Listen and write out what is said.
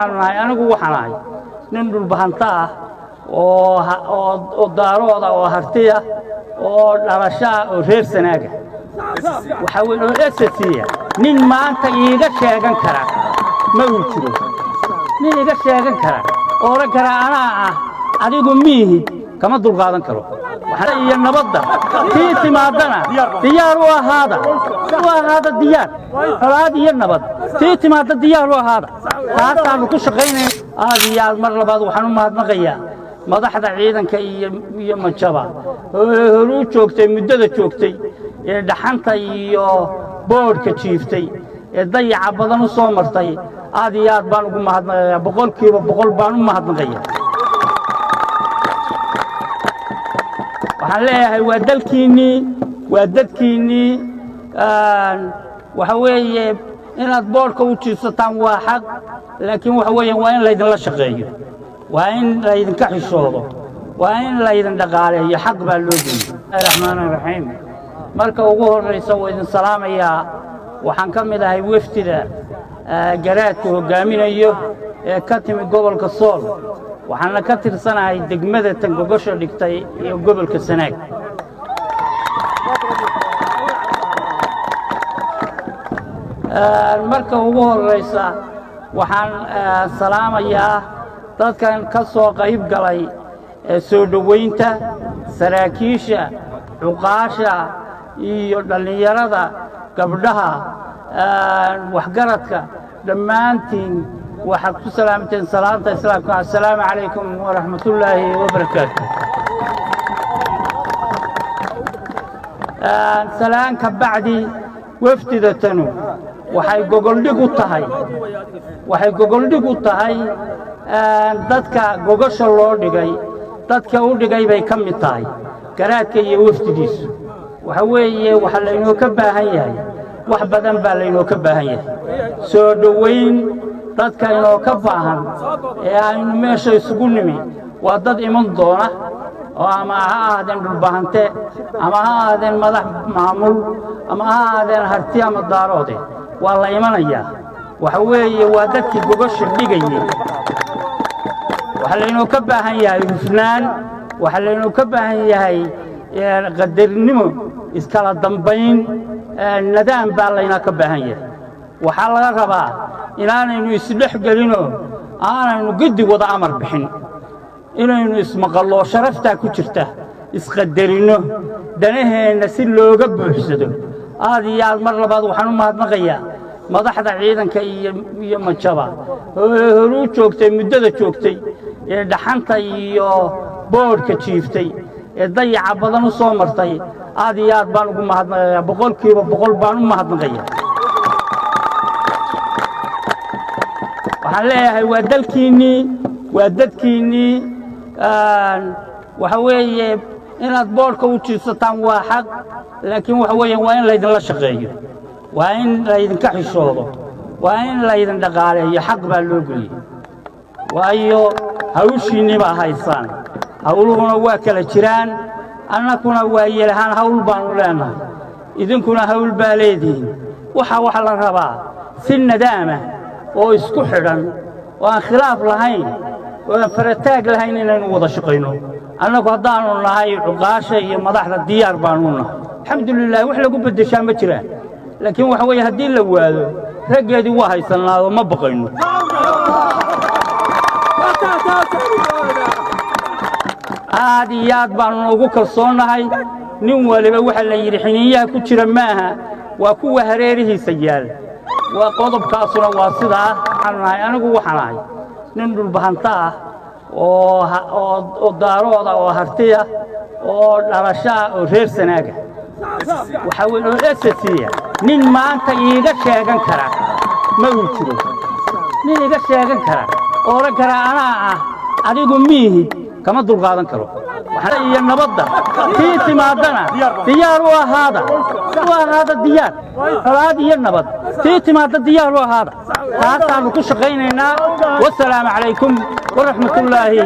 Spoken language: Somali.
Anigu waxaan ahay nin dhulbahanta ah oo daarooda oo hartiya oo dhalashaa oo reer Sanaaga waxaa weyn oo esasiya. Nin maanta iiga sheegan kara ma uu jiro. Nin iga sheegan kara oo odhan kara anaa ah, adigu miihid, kama dulqaadan karo. Iyo nabadda tii timaadana diyaar u ahaada, u ahaada diyaar. Colaad iyo nabad tii timaadda diyaar u ahaada, taasaannu ku shaqaynayna. Aad iyo aad mar labaad waxaan u mahadnaqayaa madaxda ciidanka iyo majaba horuu joogtay, muddada joogtay, ee dhaxanta iyo boodhka jiiftay, ee dayaca badan u soo martay. Aad iyo aad baan ugu mahadnaqayaa, 100% baan u mahadnaqaya. Waxaan leeyahay waa dalkiinnii, waa dadkiinnii. Waxa weeye inaad boodhka u jiifsataan waa xaq, laakiin waxa weeye waa in laydinla shaqeeyo, waa in laydinka xishoodo, waa in laydin dhaqaaleeyo. Xaq baa loo geeyey. Raxmaan raxiim. Marka ugu horraysa waa idin salaamayaa. Waxaan ka mid ahay weftida garaadka hoggaaminayo ee ka timi gobolka Sool, waxaana ka tirsanahay degmada Tangogosho dhigtay iyo gobolka Sanaag. Marka ugu horraysa waxaan salaamayaa dadkan ka soo qayb galay soo dhowaynta, saraakiisha, cuqaasha iyo dhallinyarada, gabdhaha, waxgaradka, dhammaantiin waxaad ku salaamteen salaanta islaamka: assalaamu calaykum waraxmatullaahi wabarakaatu. Salaan ka bacdi, wefdida tanu waxay gogoldhig u tahay, waxay gogoldhig u tahay dadka gogosha loo dhigay, dadka u dhigay bay ka mid tahay garaadka iyo wefdigiisu. Waxa weeye waxaa laynoo ka baahan yahay wax badan baa laynoo ka baahan yahay. Soo dhowayn dadka inoo ka baahan ee aynu meesha isugu nimi waa dad iman doona oo ama ha ahaadeen dhulbahante, ama ha ahaadeen madax maamul, ama ha ahaadeen harti ama daaroode, waa la imanayaa. Waxa weeye waa dadkii gogosha dhigayey. Waxaa laynoo ka baahan yahay hufnaan, waxaa laynoo ka baahan yahay qadarnimo, iskala dambayn, nadaam baa laynaa ka baahan yahay. Waxaa laga rabaa inaanaynu isdhex gelinoo aanaynu giddi wada amar bixin, inaynu ismaqallo, sharaftaa ku jirta, isqadarinno, danaheenna si looga buuxsado. Aad iyo aad mar labaad waxaan u mahadnaqayaa madaxda ciidanka iyo majaba horuu joogtay, muddada joogtay, ee dhaxanta iyo boodhka jiiftay, ee dayaca badan u soo martay. Aad iyo aad baan ugu mahadnaqayaa, 100% baan u mahadnaqaya. Waxaan leeyahay waa dalkiinnii, waa dadkiinnii. Waxa weeye inaad boodhka u jiifsataan waa xaq, laakiin waxa weeye waa in laydinla shaqeeyo, waa in laydinka xishoodo, waa in laydin dhaqaaleeyo. Xaq baa loo geliyey, waayo hawshiinnii baa haysaan, hawluhuna waa kala jiraan. Annakuna waa yeelahaan hawl baannu leennahay, idinkuna hawl baa leedihiin. Waxa la rabaa si nadaama oo isku xidhan oo aan khilaaf lahayn oo aan farataag lahayn inaynu wada shaqayno. Annagu haddaannu nahay cuqaasha iyo madaxda diyaar baannu nahay, alxamdulilah. Wax lagu beddeshaa ma jiraan, laakiin waxa weeye haddii la waado raggeedii waa haysannaado, ma baqayno. Aad iyo aad baannu ugu kalsoonnahay. Nin waliba waxa la yidhi xiniinyaha ku jira maaha, waa kuwa hareerihiisa yaal. Waa qodobkaasuna waa sidaa. Waxaanu nahay, anigu waxaan ahay nin dhulbahanta ah oo daarooda oo hartiya oo dhalashaa oo reer Sanaaga waxaa weyn oo esasiya. Nin maanta iiga sheegan kara ma uu jiro. Nin iga sheegan kara oo odhan kara anaa ah, adigu miihid, kama dulqaadan karo. Iyo nabadda tii timaadana diyaar u ahaada, u ahaada diyaar. Colaad iyo nabad tii timaadda diyaar u ahaada, taasaannu ku shaqaynaynaa. Wasalaamu calaykum waraxmatullaahi.